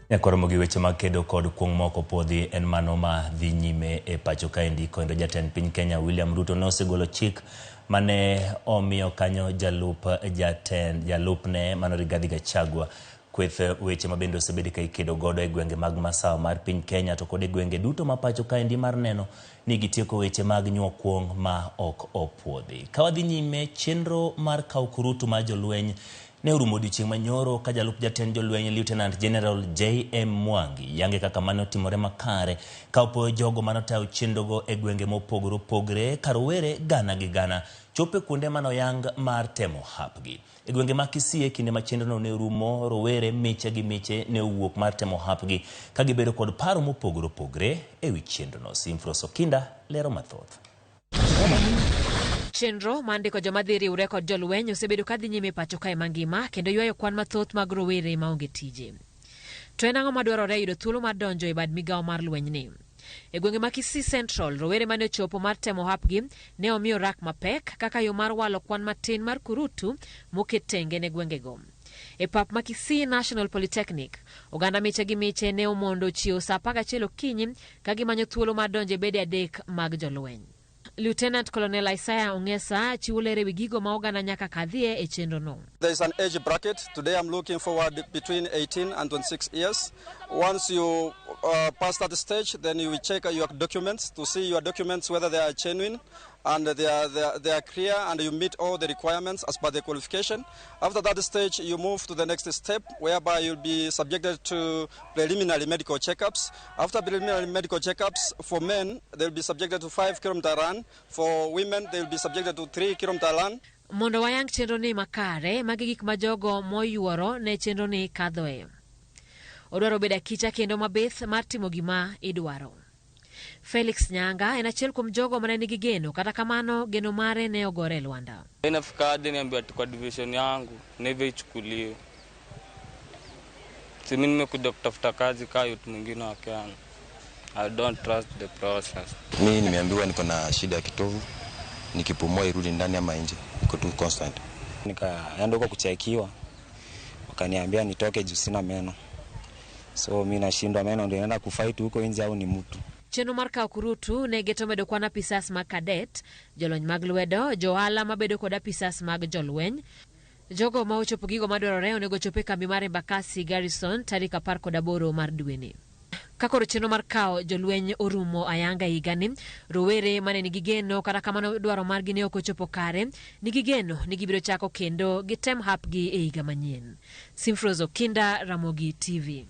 Nyaka waromo gi weche mag kedo kod kuong' moko puodhi en mano ma dhi nyime e pacho kaendi kendo jatend piny Kenya William Ruto ne osegolo chik mane omiyo kanyo jalup jatend jalupne mano Rigathi Gachagua kweth weche ma bende osebed ka ikedo godo e gwenge mag masawa mar piny Kenya to kod e gwenge duto ma pacho kaendi mar neno ni gitieko weche mag nyuo kuong' ma ok opuodhi. Ka wadhi nyime, chenro mar kawo kurutu mar jolweny ne orumo odiochieng' manyoro ka jalup jatend jolweny Lieutenant General JM Mwangi yange kaka mane otimore makare ka opoyo jogo mane otayo chenrogo e gwenge mopogore opogore ka rowere gana gi gana chopo e kuonde mane oyang mar temo hapgi. E gwenge ma Kisii e kinde ma chenrono ne rumo, rowere miche gi miche ne owuok mar temo hapgi ka gibedo kod paro mopogore opogore e wi chenrono. Simfros Okinda lero mathoth. Chenro mar ndiko joma dhi riwre kod jolweny osebedo ka dhi nyime e pacho kae mangima kendo ywayo kwan mathoth mag rowere maonge tije. To en ang'o madwarore yudo thuolo mar donjo e bad migawo mar lwenyni? E gwenge ma Kisii Central, rowere mane ochopo mar temo hapgi ne omi orak mapek kaka yo mar walo kwan matin mar kurutu moket tenge ne gwengego. E pap ma Kisii National Polytechnic, oganda miche gi miche ne omondo chiewo saa 11 okinyi ka gimanyo thuolo mar donjo e bede adek mag jolweny. Lieutenant Colonel Isaiah Ongesa chiwo ler ewi gigo ma oganda nyaka kadhie e chenrono. There is an age bracket. Today I'm looking forward between 18 and 26 years. Once you pass that stage, then you will check your documents to see your documents whether they are genuine and they are clear and you meet all the requirements as per the qualification. After that stage, you move to the next step whereby you'll be subjected to preliminary medical checkups. After preliminary medical checkups, for men, they'll be subjected to 5 kilometer run. For women, they'll be subjected to 3 kilometer run. Mondo wayang chenro ni makare, magi gik ma jogo moyuoro ne chenro ni kadhoe. Odwaro bedo akicha kendo mabith mar timo gima idwaro. Felix Nyanga en achiel kuom jogo mane nigi geno, kata kamano geno mare ne ogore e lwanda. Inafika hadi niambiwa ati kwa division yangu na hivyo ichukuliwe. Si mimi nimekuja kutafuta kazi kaa youth mwingine wa Kenya. I don't trust the process. Mi nimeambiwa niko na shida ya kitovu, nikipumua irudi ndani ama nje, iko tu constant. Nikaenda huko kuchekiwa, wakaniambia nitoke juu sina meno, so mi nashindwa meno ndio naenda kufight huko nje au ni mtu. Chenro mar kawo kurutu ne geto medo kwan apisas mag cadet, jolony mag lwedo, johala mabedo kod apisas mag jolweny. Jogo ma ochopo gigo madwarore onego ochop e kambi mar Embakasi Garrison tarik 18 mar dweni. Ka koro chenro mar kawo jolweny orumo ayanga e higani, rowere mane nigi geno kata kamano dwaro margi ne ok ochopo kare, nigi geno ni gibiro chako kendo gitem hapgi e higa manyien. Simfros Okinda, Ramogi TV.